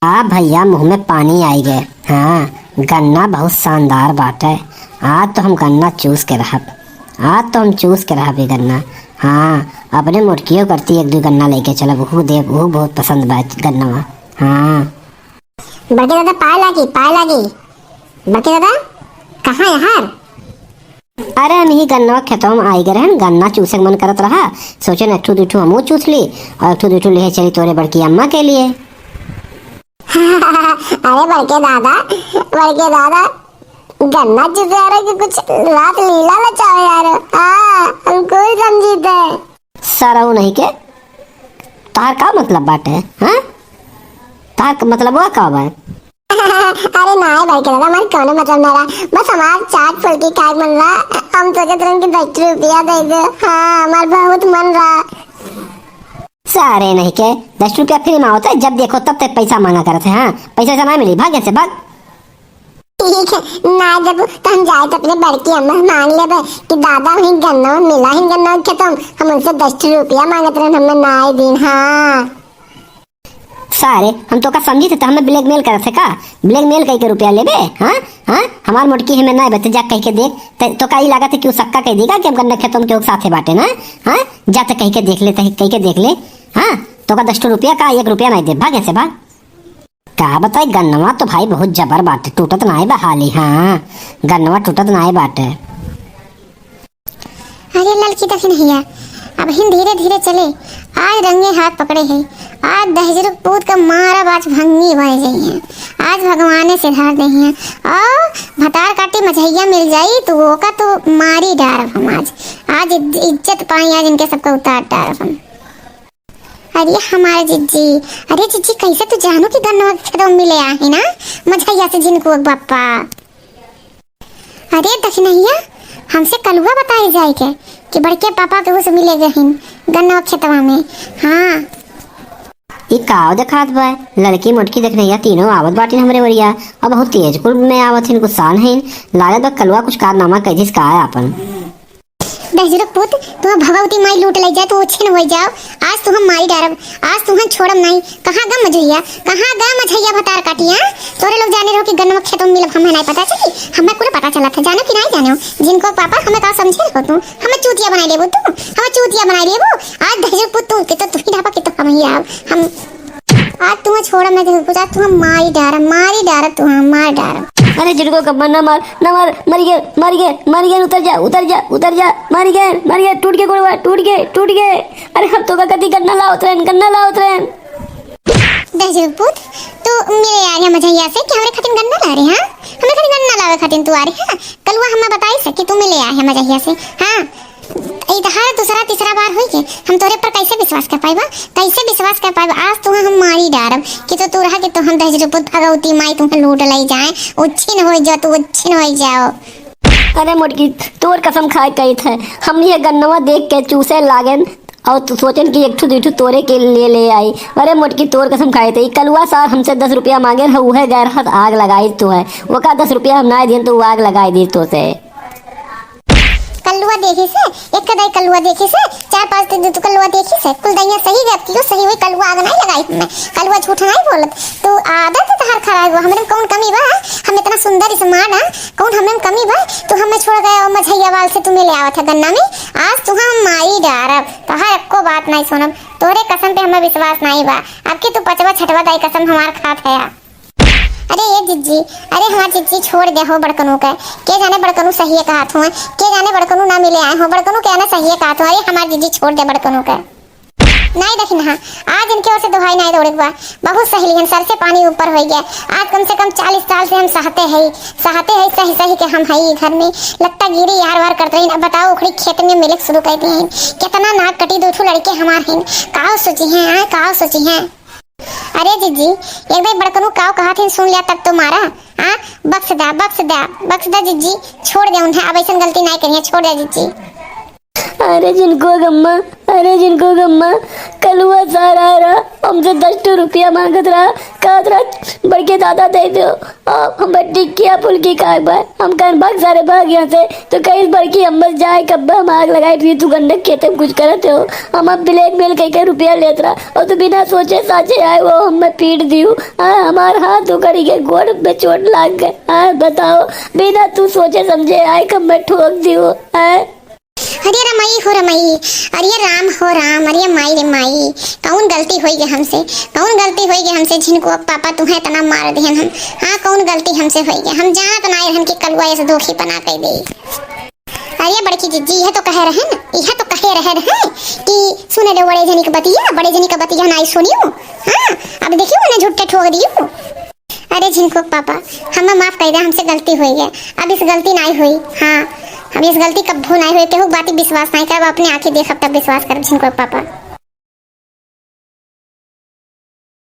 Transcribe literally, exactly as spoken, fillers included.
आ भइया, मुँह में पानी आइ गए। हाँ, गन्ना बहुत शानदार बाटे। आज तो हम गन्ना चूस के रहब, आज तो हम चूस के रहब ई गन्ना। हाँ, अपने मोटकियो करती एक दुइ गन्ना लइके चलब, उहू देब, उहू बहुत पसंद बा गन्नवा। हाँ। बड़के दादा, पाए लागी, पाए लागी। बड़के दादा, कहाँ है यार? अरे, हम यही गन्नवा खेतवा में आइ गए रहन, गन्ना चूसे के मन करत रहा, सोचेन एक ठो दुइ ठो हमहू चूस ली और एक ठो दुइ ठो लिहे चली तोरे बड़की अम्मा के लिए। अरे बड़के दादा, बड़के दादा, गन्ना चूसे यार कि कुछ रास लीला रचावे यार। हाँ, हम कुल समझी थे। सरऊ नहीं के, तोहार का मतलब बाटे, हाँ? तोहार क-, मतलबवा का बा? अरे नाहीं बड़के दादा, हमार कौनो मतलब ना रहा, बस हमार चाट फुल्की खाए के मन रहा, हम सोचत रहन कि दस रुपया दे दे। हाँ, हमार बहुत मन रहा। सारे नहीं के, दस रुपया फ्री में आवत है, जब देखो तब तक पैसा मांगा करत है। हाँ, पैसा वैसा ना मिली, भाग यहाँ से, भाग। ठीक है, ना देबू तो हम जाए तो अपने बड़की अम्मा से मांग लेबे कि दादा वहीं गन्ना मिला है, गन्ना खेतवा में, हम उनसे दस रुपया मांगत रहन, हमें ना आए दिन। हाँ। सारे, हम तोका समझी थे तो हमें ब्लैकमेल करत है का? ब्लैकमेल कई के रुपया लेबे? हाँ, हाँ, हमार मोटकी हमें ना बते, जा कह के देख। ते, तोका ई लागत है कि उ सक्का कह देगा कि हम गन्ना खेतवा में केहू के साथे बाटे ना? हाँ, जा तो कह के देख ले, तो कह के देख ले। हाँ, तोका दस ठो रुपया का, एक रुपया नहीं दे, भाग यहाँ से, भाग। का बताई, गन्नवा तो भाई बहुत जबर बाटे, टूटत नाई बा हाली। हाँ, गन्नवा टूटत नाई बाटे। अरे ललकी दखिनहिया, अबहिन धीरे धीरे चले, आज रंगे हाथ पकड़े है, आज दहिजरू पूत का मारब, आज भंगी बह जाई है, आज भगवाने से धार दे हैं। और भतार काटी मझैया मिल जाई तो ओका तो मारी डारब हम आज, आज इज-, इज्जत पाई, आज इनके सबका उतार डारब हम। अरे हमारे जिज्जी, अरे जिज्जी, कैसे तू जानू कि गन्नवा के खेतवा में मिले आहे ना मझैया से झिनकू के बापा? अरे दखिनहिया, हमसे कलुआ बताए जाए के कि बड़के पापा के उस मिले गहिन गन्नवा के खेतवा में। हाँ। ई काव देखात बा? ललकी मोटकी दखिनहिया तीनों आवत बाटिन हमरे ओरिया, और बहुत तेज कुल में आवत हिन, गुस्सान हिन। लागत बा कलुआ कुछ कारनामा कइ दिस का आपन। दहिजरू पूत, तू भगवती माई लूट लइ जाए, तू उछिन होइ जाओ। आज तू हम मारी डारब, आज तू हम छोड़ब नाई। कहाँ गा मझैया, कहाँ गा मझैया भतार काटिया? तोरे लोग जाने रहो कि गन्नवा खेतवा में मिलब, हमें नाई पता चली, हमें पूरा पता चला था। जानो कि नाई जानो, जिनको पापा हमें का समझे रहो तू, हमें चूतिया बनाई लेबू तू, हमें चूतिया बनाई लेबू। आज दहिजरू पूत तू के तो तू ही ढापा के तो हम ही आब, हम आज तुहैं छोड़ब ना, तुहैं कुछ, आज तुहैं मारी डारब, मारी डारब, तुहैं मार डारब। अरे जिनको कब्बा ना मार, ना मार, मर गए, मर गए, मर गए, उतर जा, उतर जा, उतर जा, मर गए, मर गए, टूट गए गोड़वा, टूट गए, टूट गए। अरे हम तोका कती गन्ना लावत रहन, गन्ना लावत रहन। दहिजरू पूत, तू मिले आ गया मझैया से कि हमरे खातिर गन्ना ला रहे, हाँ? हमरे खातिर गन्ना लावे खातिर तू आ रहे, हाँ? कलुआ हमें बताई से कि तू मिले आ गया मझैया से, हाँ? ई तहार दूसरा तीसरा बार होई के हम तोरे पर कैसे विश्वास कर पाइबा? कैसे विश्वास कर पाइबा? आज तुहैं हम मारी डारब कि तो तू रहा कि तो हम दहिजरू पूत भगवती माई तुहैं लूट लइ जाए, उच्छिन होइ जाओ, तू उच्छिन होइ जाओ। अरे मोटकी, तोर कसम खाए कहित है, हम ये गन्नवा देख के चूसे लागेन और तू सोचेन कि एक ठो दुइ ठो तोरे के लिए ले आई। अरे मोटकी, तोर कसम खाए थे, ई कलुआ सार हमसे दस रुपया मांगे रहा, उहे गए रहत आग लगाई तू है, ओका दस रुपया हम ना दियन तो वो आग लगाई दी तो से। कल्लुआ देखी से, एक कदाई कल्लुआ देखी से, चार पांच दिन तू कल्लुआ देखी से, कुल दइया सही गए, अब क्यों सही हुई, कल्लुआ आग नहीं लगाई हमें, कल्लुआ झूठ नहीं बोलत। तू आदत है तहार खराब हुआ, हमरे में कौन कमी बा? हम इतना सुंदर smart हैं, कौन हमें में कमी बा? तू हमें छोड़ गया और मझैया वाल से तू मिले आवत है गन्ना में, आज तुहा हम मारी डारब, तहार एको बात नहीं सुनब, तोहरे कसम पे हमें विश्वास नहीं बा। अब की तू पचवा छठवा दाई कसम हमार खात है। अरे ये जिज्जी, अरे हमार जिज्जी छोड़ दे हो बड़कनू के। के जाने बड़कनू सहिए कहत हुए, के जाने बड़कनू ना मिले आए हो, बड़कनू के ना सहिए कहत हुए। अरे हमार जिज्जी छोड़ दे बड़कनू के। नहीं देखी ना, आज इनके ओर से दुहाई नहीं दौड़े के बा। बहुत सही लिहन, सर से पानी ऊपर होइ गया। आज कम से कम चालीस साल से हम सहते हैं, सहते हैं, सही सही के हम हैं घर में। लत्ता गिरी यार वार करते रही। अब बताओ, उखड़ी खेत में मिले शुरू कर दिए हैं। कितना नाक कटी, दो ठो लड़के हमार हैं। काव सोची हैं, आए काव सोची हैं। अरे जिज्जी, एक दाई बड़कनू काव कहत हिन सुन लिया तब तो मारा। आ, बख्श दा, बख्श दा, बख्श दा जिज्जी, छोड़ दे उन्हें, अब ऐसन गलती नहीं करिए, छोड़ दे जिज्जी। अरे झिनकू क अम्मा, अरे झिनकू क अम्मा, कलुआ सार आय रहा, हमसे दस ठो रुपया माँगत रहा, कहत रहा, "बड़के दादा दे दो, अब हम टिकिया फुल्की खाए बा।" हम कहन, "भाग सारे, भाग यहाँ से।" तो कहिस, "बड़की अम्मा जाए, कब्बे हम आग लगाई, फिर तू गंडक खेते में कुछ करत हो।" हम अब blackmail कइके रुपया लेत रहा, और तू बिना सोचे साचे आए, वो हमें पीट दियो। हाँ, हमार हाथ उखड़ गए, गोड़ में चोट लाग गए। हाँ, बताओ, बिना तू सोचे समझे आए, कब मैं ठोक दियो। हाँ। अरे रमई हो रमई, अरे राम हो राम, अरे माई रे माई, कौन गलती होई गे हमसे, कौन गलती होई गे हमसे, झिनकू क पापा तुम्हें इतना मार दिहन हम। हाँ, कौन गलती हमसे होई गे, हम जानत नाई रहन कि कलुआ ऐसे धोखेपना कइ दे। अरे बड़की जिज्जी, यह तो कहे रहन, यह तो कहे रहे रहन कि सुने ले बड़े जनी क बतिया, बड़े जनी क बतिया नाई सुनियो। हाँ, अब देखियो उन्हें झूठे ठोक दियो। अरे झिनकू क पापा, हमें माफ कइ दे, हमसे गलती होई गे, अब इस गलती नाई होई। हाँ, अब इस गलती कब्बो नाई होई, केहू क बाती विश्वास नाई करब, अपने आँखी देखब तब विश्वास करब झिनकू क पापा।